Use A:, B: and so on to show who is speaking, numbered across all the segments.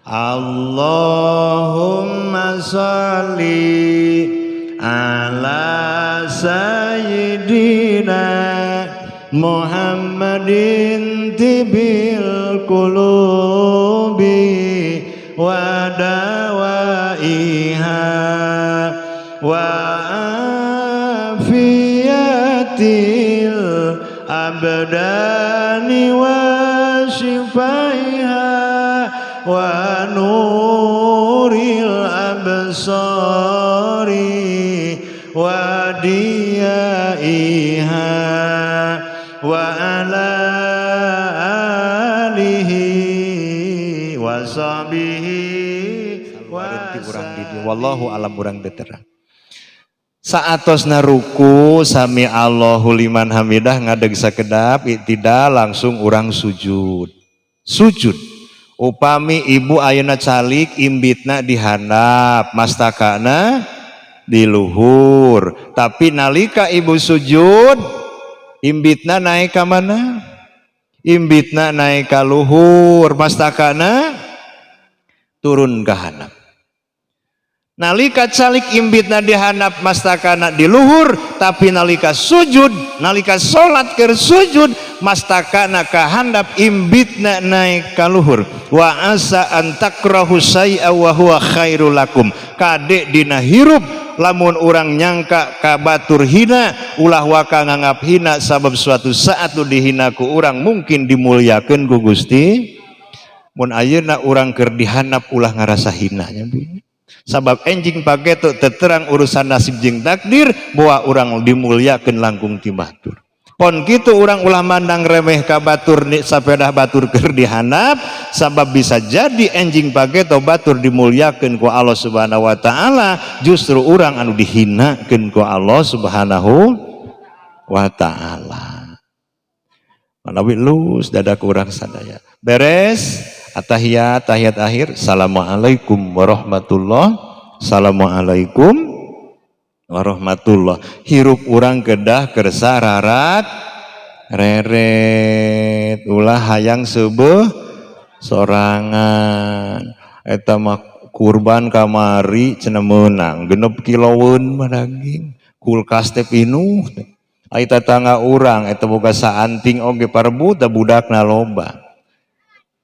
A: Allahumma sholli ala sayyidina Muhammadin tibil qulubi wa dawaiha wa afiyatil abdani wa shifaiha wa nuril absari wa diyaiha wa ala alihi wa sahbihi
B: wa urang di dieu. Wallahu alam, urang teu terang. Saatosna ruku, sami Allahu liman hamidah, ngadeg sakedap, tidak langsung urang sujud. Sujud, upami ibu ayeuna calik, imbitna dihandap, mastakana di luhur, tapi nalika ibu sujud, imbitna naik ke mana? Imbitna naik ka luhur, mastakana turun ke handap. Nalika calik, imbitna dihandap, mastakana di luhur, tapi nalika sujud, nalika salat keur sujud, mastakana ka handap, imbitna naik ka luhur. Wa asa an takrahu syai'a wa huwa khairul lakum. Kade dina hirup, lamun urang nyangka ka batur hina, ulah waka nganggap hina, sabab suatu saat nu dihina ku urang mungkin dimuliakeun ku Gusti. Mun ayeuna urang keur dihandap, ulah ngarasa hina nya, sabab enjing pageto teu terang urusan nasib jeung takdir, bahwa urang dimuliakeun langkung ti batur. Pon kitu urang ulah mandang remeh ka batur ni, sapedah batur keur dihandap, sabab bisa jadi enjing pageto batur dimuliakeun ku Allah Subhanahu wa taala, justru urang anu dihinakeun ku Allah Subhanahu wa taala. Manawi lus dada kurang sadaya. Beres atahiyat, tahiyat akhir, assalamualaikum warahmatullah, assalamualaikum warahmatullah. Hirup urang kedah kersa rarat reret, ulah hayang seubeuh sorangan. Eta mah kurban kamari cenah meunang 6 kiloeun mah daging, kulkas teh pinuh. Ai tetangga urang eta boga saanting oge parebut, da budakna loba.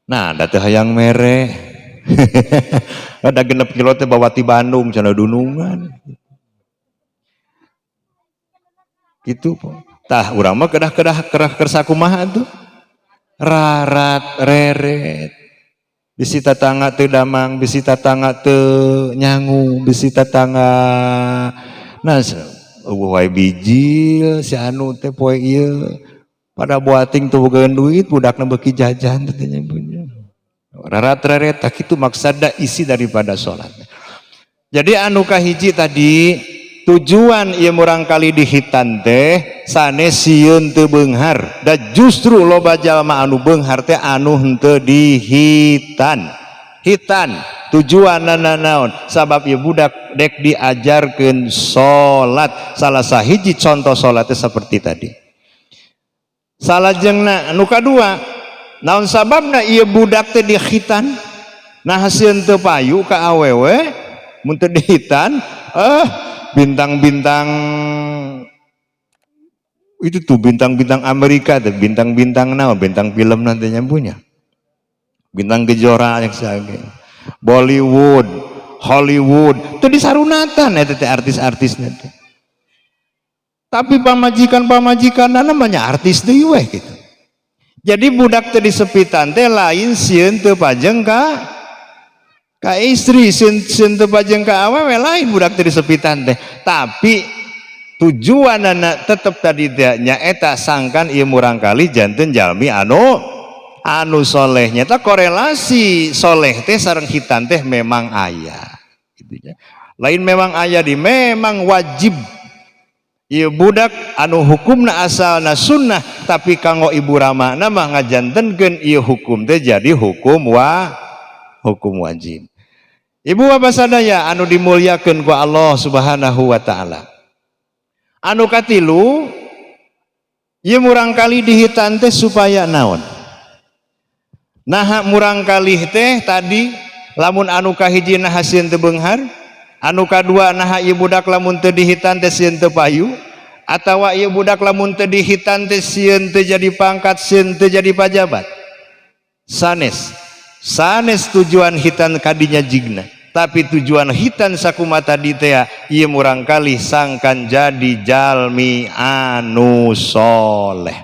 B: Nah, da teu hayang mere. Ada 6 kilo teh bawa ti Bandung cenah, dunungan. Gitu po. Tah, urang mah kedah-kedah kerah kersa kumaha tuh? Rarat reret. Bisi tetangga teu damang, bisi tetangga teu nyangu, bisi tetangga nah euweuh wae bijil si anu teh poe ieu. Pada buating tuh boga duit, budakna beuki jajan teh nya punya. Rarat reret, tak itu maksada isi daripada sholat. Jadi anu kahiji tadi, tujuan ieu murangkali dihitan teh sanes sieun teu beunghar, da justru loba jalma anu beunghar teh anu henteu dihitan. Hitan tujuanana naon? Sabab ieu budak dek diajarkeun salat. Salah sahiji contoh salat teh seperti tadi. Salajengna anu kadua, naon sababna ieu budak teh dihitan? Nah, sieun teu payu ka awewe mun teu dihitan. Bintang-bintang itu tuh, bintang-bintang Amerika tuh, bintang-bintang naon, bintang film nantinya punya bintang kejora yang sebagainya, Bollywood, Hollywood itu disarunatan eta teh artis-artisnya teh. Tapi pamajikan-pamajikan namanya artis deui weh gitu. Jadi budak teh disepitan teh lain sieun teu pajeng ka istri, sieun sieun teu pajeng ka awewe, lain budak teh disepitan teh. Tapi tujuanana tetep tadi teh nyaeta sangkan ieu murangkali janten jalmi anu anu soleh. Nyata korelasi soleh teh sareng hitan teh memang aya gitu ya. Lain memang aya di memang wajib. Ieu budak anu hukumna asalna sunnah, tapi kanggo ibu ramana mah ngajantenkeun ieu hukum teh jadi hukum wajib. Ibu bapak sadaya anu dimuliakeun ku Allah Subhanahu wa taala. Anu katilu, ieu murangkali dihitan teh supaya naon? Nah, murangkali teh tadi Lamun anu kahiji naha sieun teu beunghar, anu kadua naha ieu budak lamun teu dihitan teh sieun teu payu, atawa ieu budak lamun teu dihitan teh sieun teu jadi pangkat, sieun teu jadi pajabat. Sanes, sanes tujuan hitan kadinya jigna, tapi tujuan hitan sakumaha tadi teh ieu murangkalih sangkan jadi jalmi anu soleh.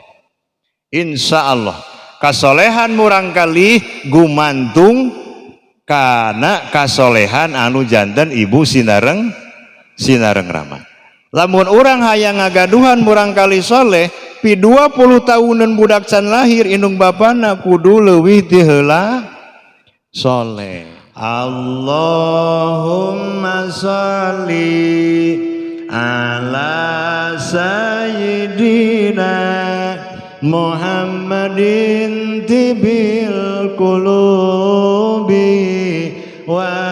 B: Insya Allah kasolehan murangkalih gumantung kana kasolehan anu janten ibu sinareng sinareng rama. Lamun urang hayang ngagaduhan murangkalih soleh, pi 20 tahunan budak can lahir indung bapana kudu leuwih ti heula soleh.
A: Allahumma sholli ala sayyidina Muhammadin tibil qulubi wa.